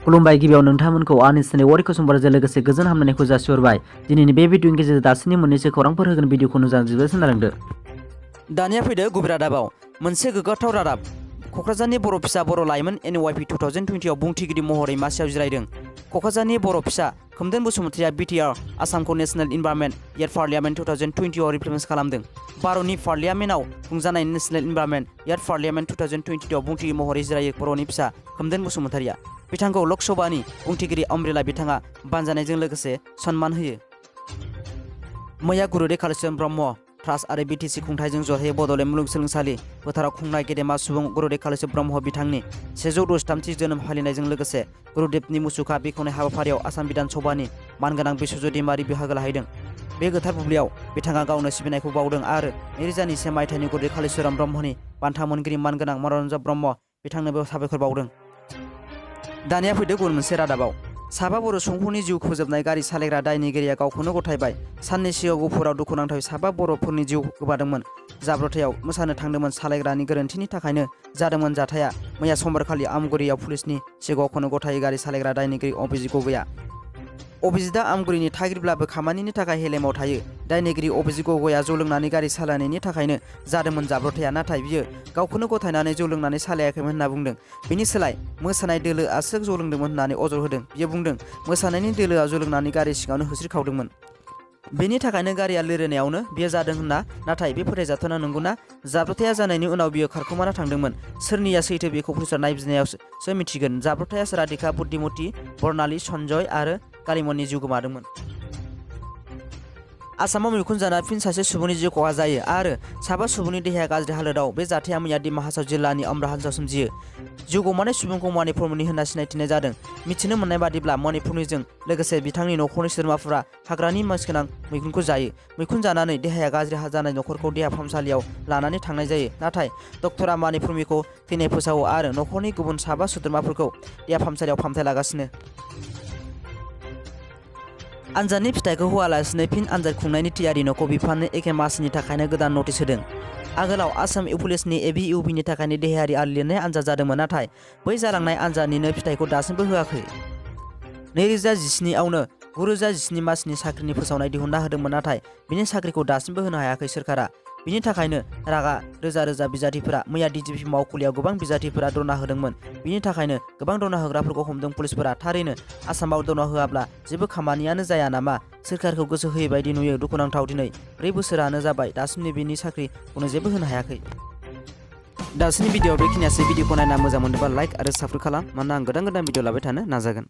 खुलुमबाय गिबियाव नोंथांमोनखौ आंनि चेनेल वारिखौ समबारजों लोगोसे गोजोन हामलायनायखौ जासिहरबाय। दिनैनि बे भिडिअनि गेजेरजों दासिमनि मोननैसो खौरांफोर होगोन भिडिअखौ जोबोद खोनालांदो। दानिया फैदो गुबै रादाबाव मोनसे गोग्गाथाव रादाब। क'क्राझारनि बर' फिसा बर' लाइमोन NYP 2020 आव बुंथिगिरि महरै मासियाव जिरायदों। क'क्राझारनि बर' फिसा खोमदोन बसुमतारिया BTR आसामखौ नेशनेल इनभारमेन्ट इयार पार्लियामेन्ट 2020 आव रिप्रेजेन्ट खालामदों। भारतनि पार्लियामेन्टआव खुंजानाय नेशनेल इनभारमेन्ट इयार पार्लियामेन्ट 2020 आव बुंथिगिरि महरै जिरायो बर'नि फिसा खोमदोन बसुमतारिया। बिथांखौ लक सभानि बुंथिगिरि अमब्रेला बिथाङा बानजायनायजों लोगोसे सन्मान होयो। मैया गुरुदेव कालीचरण ब्रह्म ट्रास्ट आरो BTC खुंथायजों जथायै बड'लेण्ड मुलुगसोलोंसालि फोथाराव खुंनाय गेदेमा सुबुं गुरुदेव कालीचरण ब्रह्म बिथांनि 163थि जोनोम फालिनायजों लोगोसे गुरुदेवनि मुसुखा बेखेवनाय हाबाफारियाव आसाम बिधान सभानि मानगोनां बिश्वजित दैमारि बाहागो लाहैदों। बे गोथार बुब्लियाव बिथाङा गावनो सिबिनायखौ बावदों आरो 2002 मायथाइनि गुरुदेव कालीचरण ब्रह्मनि बान्था मोनगिरि मानगोनां मनरन्जन ब्रह्म बिथांनोबो साबायखर बावदों। दानिया फैदो गुबुन मोनसे रादाबाव साबा बर' सुबुंफोरनि जिउ फोजोबनाय गारि सालायग्रा दायनिगिरिया गावखौनो गथायबाय। साननै सिगाङाव गहपुराव दुखुनांथावै साबा बर'फोरनि जिउ गोमादोंमोन। जाब्रबथायाव मोसानो थांदोंमोन सालायग्रानि गोरोन्थिनि थाखायनो जादोंमोन जाथाया। मैया समबारखालि आमगुरियाव पुलिसनि सिगाङाव गावखौनो गथायै गारि सालायग्रा दायनिगिरि अभिजित गगैया। अभिजितआ आमगुरिनि थागिरिब्लाबो खामानिनि थाखाय हेलेमाव थायो। दायनिगिरि अभिजित गगैया जौ लोंनानै गारि सालायनायनि थाखायनो जादोंमोन जाब्रबथाया, नाथाय बियो गावखौनो गथायनानै जौ लोंनानै सालायाखैमोन होनना बुंदों। बेनि सोलाय मोसानाय दोलोआसो जौ लोंदोंमोन होननानै अजद होदों। बियो बुंदों मोसानायनि दोलोआ जौ लोंनानै गारि सिङावनो होस्रिखावदोंमोन। बेनि थाखायनो गारिया लोरिनायावनो बियो जादों होनना, नाथाय बे फोथायजाथावना नंगौना? जाब्रबथाया जानायनि उनाव बियो खारखोमाना थांदोंमोन। सोरनिया सैथो बेखौ पुलिसआ नायबिजिरनायावसो मिथिगोन। जाब्रबथाया राधिका बुद्धिमती बर्नाली सन्जय आरो कालिमननि जिउ गोमादोंमोन। आसामाव मैखुन जाना फिन सासे सुबुंनि जिउ खहा जायो आरो साबा सुबुंनि देहाया गाज्रि हालोदाव। बे जाथाया मैया दिमा हासाव जिल्लानि अमरा हान्जायाव सोमजियो। जिउ गमानाय सुबुंखौ मणिपुरनि होनना सिनायथिनाय जादों। मिथिनो मोननाय बादिब्ला मणिपुरनिजों लोगोसे बिथांनि नखरनि सोद्रोमाफोरा हाग्रानि मासगोनां मैखुनखौ जायो। मैखुन जानानै देहाया गाज्रि जानाय नखरखौ देहा फाहामसालियाव लानानै थांनाय जायो, नाथाय डक्टरा मणिपुरनिखौ थैनाय फोसावो आरो नखरनि गुबुन साबा सोद्रोमाफोरखौ देहा फाहामसालियाव फाहामथाय लागासिनो। आनजादनि फिथाइखौ होआलासिनो फिन आनजाद खुंनायनि थियारि न'खौ बिफाननो एखे मासनि थाखायनो गोदान नटिस होदों। आगोलाव आसाम पुलिसनि ABUPनि थाखायनो देहायारि आरो लिरनाय आनजाद जादोंमोन, नाथाय बै जालांनाय आनजादनिनो फिथाइखौ दासिमबो होआखै। 2017 आवनो 2017 मासनि साख्रिनि फोसावनाय दिहुनना होदोंमोन, नाथाय बिनि साख्रिखौ दासिमबो होनो हायाखै सोरखारा। बिनि थाखायनो रागा रोजा रोजा बिजाथिफोरा मैया DGP मावखुलियाव गोबां बिजाथिफोरा धरना होदोंमोन। बिनि थाखायनो गोबां धरना होग्राफोरखौ हमदों पुलिसफोरा। थारैनो आसामाव धरना होआब्ला जेबो खामानियानो जाया नामा? सोरखारखौ गोसो होयै बायदि नुयो। दुखुनांथाव दिनै 4 बोसोरानो जाबाय दासिमनो बिनि साख्रिखौनो जेबो होनो हायाखै। दासिमनि भिडिअ बेखिनियासै। भिडिअखौ नायना मोजां मोनोबा लाइक आरो साबस्क्राइब खालाम, मानोना आं गोदान भिडिअ लाबाय थानो नाजागोन।